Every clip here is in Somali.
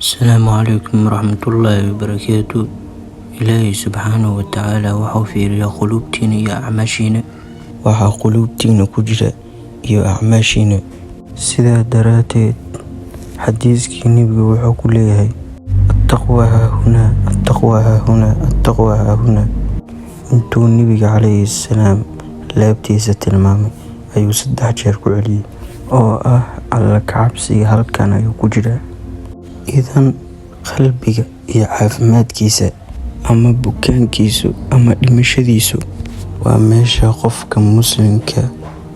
Asalaamu calaykum waraxmatullaahi wabarakaatu. Ilaahay subxaanahu wa tacaala wuxuu fiiriyaa quluubtiina iyo acmaashiina, waxa quluubtiina ku jira iyo acmaashiina. Sidaa daraaddeed, xadiiskii Nebiga wuxuu ku leeyahay: "Attaqwa haahunaa, attaqwa haahunaa, attaqwa haahunaa." Intuu Nebiga calayhi salaam laabtiisa tilmaamay ayuu 3 jeer ku celiyay, oo ah Alla ka cabsiga halkan ayuu ku jiraa. Idan qalbiga iyo caafimaadkiisa ama bukaankiisu ama dhimashadiisu waa meesha qofka muslimka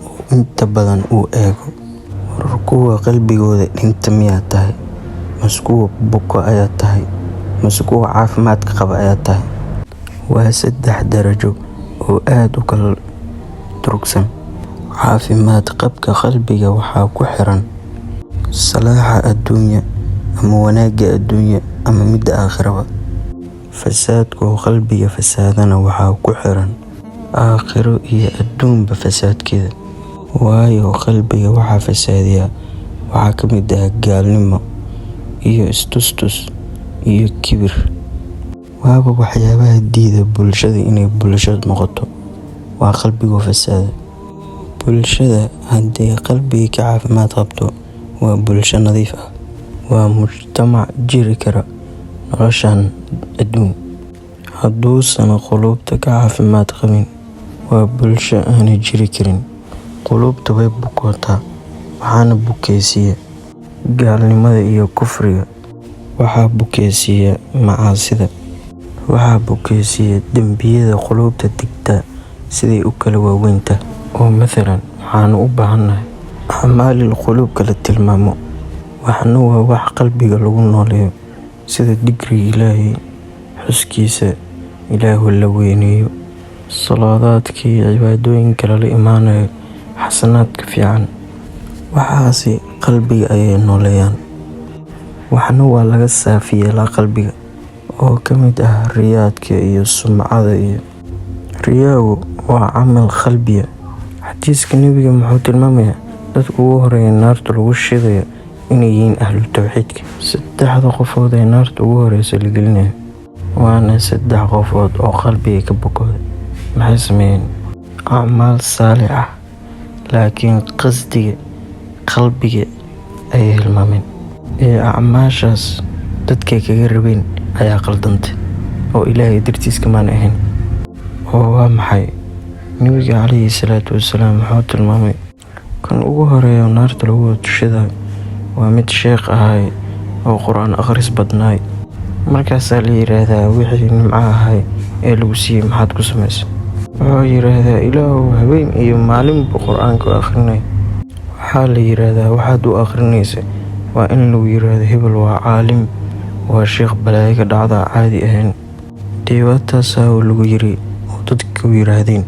uu inta badan u eego. War kuwa qalbigooda dhinta miyaa tahay? Mase kuwa buko ayaa tahay? Mase kuwa caafimaadka qaba ayaa tahay? Waa 3 darajo oo aad u kala durugsan. Caafimaad qabka qalbiga waxaa ku xiran salaaxa adduunya ama wanaagga adduunya ama midda aakhiraba. Fasaadka oo qalbiga fasaadana waxaa ku xiran aakhiro iyo adduunba fasaadkeeda. Waayo, qalbiga waxa fasaadiya waxaa ka mid ah gaalnimo iyo istustus iyo kibir. Waaba waxyaabaha diida bulshada inay bulsho noqoto waa qalbigu fasaada. Bulshada haddii qalbiga ka caafimaad qabto waa bulsho nadiif ah. Waa mujtamac jiri kara noloshan adduun. Hadduusan quluubta ka caafimaad qabin, waa bulsho aanay jiri karin. Quluubta way bukootaa, waxaana bukeysiiya gaalnimada iyo kufriga. Waxaa bukeysiiya macaasida. Waxaa bukeysiiya dambiyada quluubta degta siday u kala waaweynta. Oo mathalan waxaanu u baahannahay acmaalil quluubka la tilmaamo. Waxna waa wax qalbiga lagu nooleeyo, sida dikriga Ilaahay, xuskiisa, Ilaahu la weyneeyo, salaadaadka iyo cibaadooyinka lala imaanayo, xasanaadka fiican. Waxaasi qalbiga ayay nooleeyaan. Waxna waa laga saafi yeelaa qalbiga, oo ka mid ah riyaadka iyo sumcada iyo riyaagu waa camal qalbiya. Xadiiska Nebiga muxuu tilmaamayaa dadka ugu horeeya naarta lagu shidayo inay yihiin ahlu tawxiidka. 3da qofood ee naarta ugu horeysa la gelinayo waana 3 qofood oo qalbiga ka bukooday. Maxay sameeyeen? Acmaal saalix ah, laakiin qasdiga qalbiga ayay hilmaameen. Ee acmaashaas dadkay kaga rabeen ayaa qaldantay oo Ilaahay dartiis kamaan ahayn. Oo waa maxay? Nebiga calayhi salaatu wassalaam wuxuu tilmaamay kan ugu horeeya naarta lagu shidayo waa mid sheekh ahay oo Qur'aan akhris badnaay. Markaasaa la yiraahdaa wixii nimco ahay ee lagu siiyay maxaad ku samaysay? Wuxuu yiraahdaa Ilaahow habeen iyo maalinba Qur'aanka u akhrinay. Waxaa la yiraahdaa waxaad u akhrinaysa waa in lagu yiraahdo hebel waa caalim, waa sheekh balaayo ka dhacda caadi ahayn. Dhibaataasaa lagu yiri oo dadka ku yiraahdeen.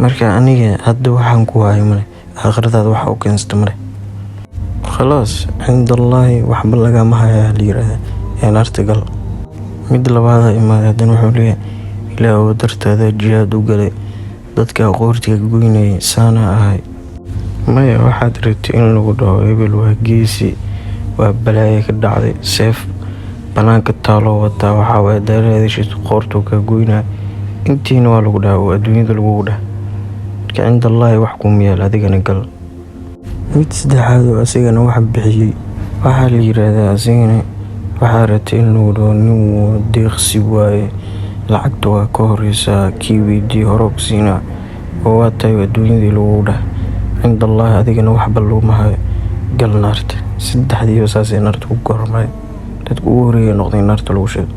Marka aniga hadda waxaan ku hayo male, aakhiradaada waxa u keensata male. Khalaas, cinda Allaahi waxba lagama hayaa la yiraahdaa ee naarta gal. Mid labaad imaaday haddana wuxuu leeyahay Ilaahow dartaada jihaad u galay, dadka qoortiga goynayay saana ahay. Maya, waxaad rabtay in lagu dhaho hebel waa geesi, waa balaayo ka dhacday, seef banaanka taalo wataa, waxaa waaye dalaadishiisa qoortuu ka goynaa. Intiina waa lagu dhahaa oo adduunyada lagugu dhaha. Marka cinda Allaahi wax kuma yaal, adigana gal. Mid saddexaad oo asigana wax bixiyay waxaa la yiraahdaa asigana waxaa rabtay in lagu dhaho nin wuu deeqsi waaye, lacagta waa ka horeysaa, kii weydii hore ku siinaa oo waa tahay adduunyadii lagugu dhaha. Cinda Allaahi adigana waxba laguma hayo, gal naarta. Saddexdiiba saasay naarta ku gormay. Dadka ugu horeeya noqday naarta lagu shido.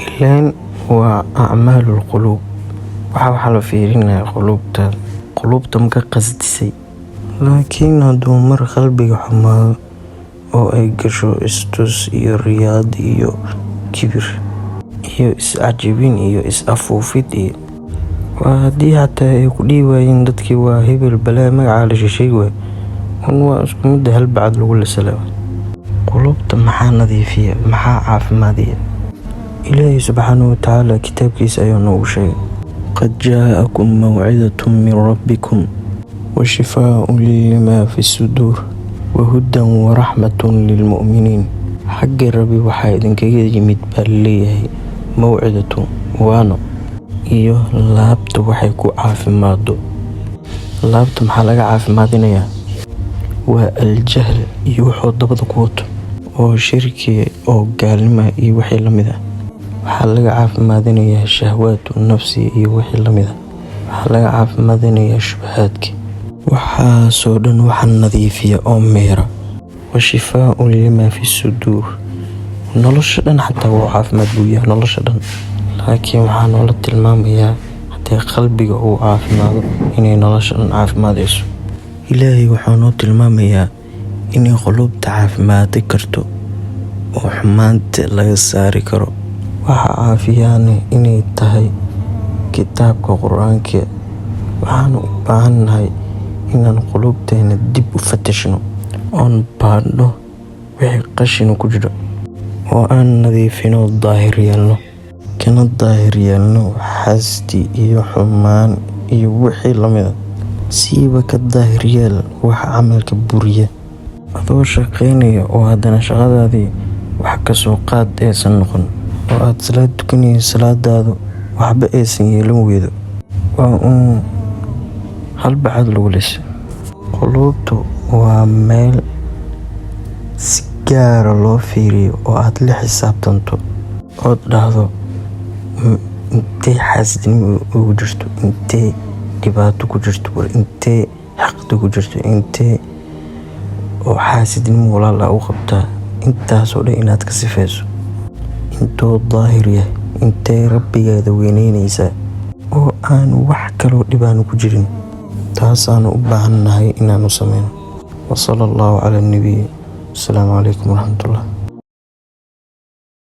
Ileen waa acmaalul quluub. Waxaa la fiirinayaa quluubtaada. Quluubta ma ka qasdisay? Laakiin hadduu mar qalbiga xumaado oo ay gasho istus iyo riyaad iyo kibir iyo is-cajabin iyo is-afuufid iyo waa haddii xataa ay ku dhihi waayeen dadkii waa hebel balaa magacaa la sheegi waayo. Un waa isku mid hal bacad lagu lisalaa. Quluubta maxaa nadiifiya? Maxaa caafimaadiya? Ilaahay subxaanahu wa tacaala kitaabkiisa ayuu noogu sheegay: "Qad jaa'akum mawcidatun min rabbikum wa shifaa'un limaa fi suduur wa hudan wa raxmatun lilmu'miniin." Xagga Rabbi waxaa idinkaga yimid baa laleeyahay mawcidatu, waano iyo laabta waxay ku caafimaado. Laabta maxaa laga caafimaadinayaa? Waa aljahl iyo wuxuu dabada ku wato oo shirki oo gaalnima iyo wixii lamid ah. Waxaa laga caafimaadinayaa shahwaatu nafsi iyo wixii lamid ah. Waxaa laga caafimaadinayaa shubahaadka. Waxaasoo dhan waxa nadiifiya oo meera wa shifaaun limaa fi suduur. Nolosha dhan xataa wuu caafimaad buu yahay nolosha dhan, laakiin waxaa noola tilmaamayaa haddii qalbiga uu caafimaado inay nolosha dhan caafimaadayso. Ilaahay wuxuu noo tilmaamayaa inay quluubta caafimaadi karto oo xumaanta laga saari karo. Waxa caafiyaana inay tahay kitaabka Qur-aanka. Waxaanu u baahannahay inaan quluubteena dib u fatashno oon baadhno wixii qashin ku jiro oo aan nadiifino, daahir yeelno, kana daahir yeelno xasdi iyo xumaan iyo wixii lamid ah. Siiba ka daahir yeel waxa camalka buriya. Adoo shaqeynaya oo haddana shaqadaadii wax kasoo qaad aysan noqon, oo aad salaad tukanayso, salaadaadu waxba aysan yeelan weydo, waa uun hal bacad lagu lisay. Quluubtu waa meel si gaara loo fiiriyo oo aad la xisaabtanto ood dhahdo, intee xaasidnimo ugu jirto, intee dhibaato ku jirto, war intee xaqdi ku jirto, intee oo xaasidnimo walaal u qabtaa? Intaasoo dhan inaad ka sifeyso. Intuu daahir yahay, intee Rabbigaada weyneyneysaa oo aan wax kaloo dhibaano ku jirin. Taasaanu u baahannahay inaanu sameyno. Wasala Allahu cala nabiy. Asalaamu calaykum waraxmatullah.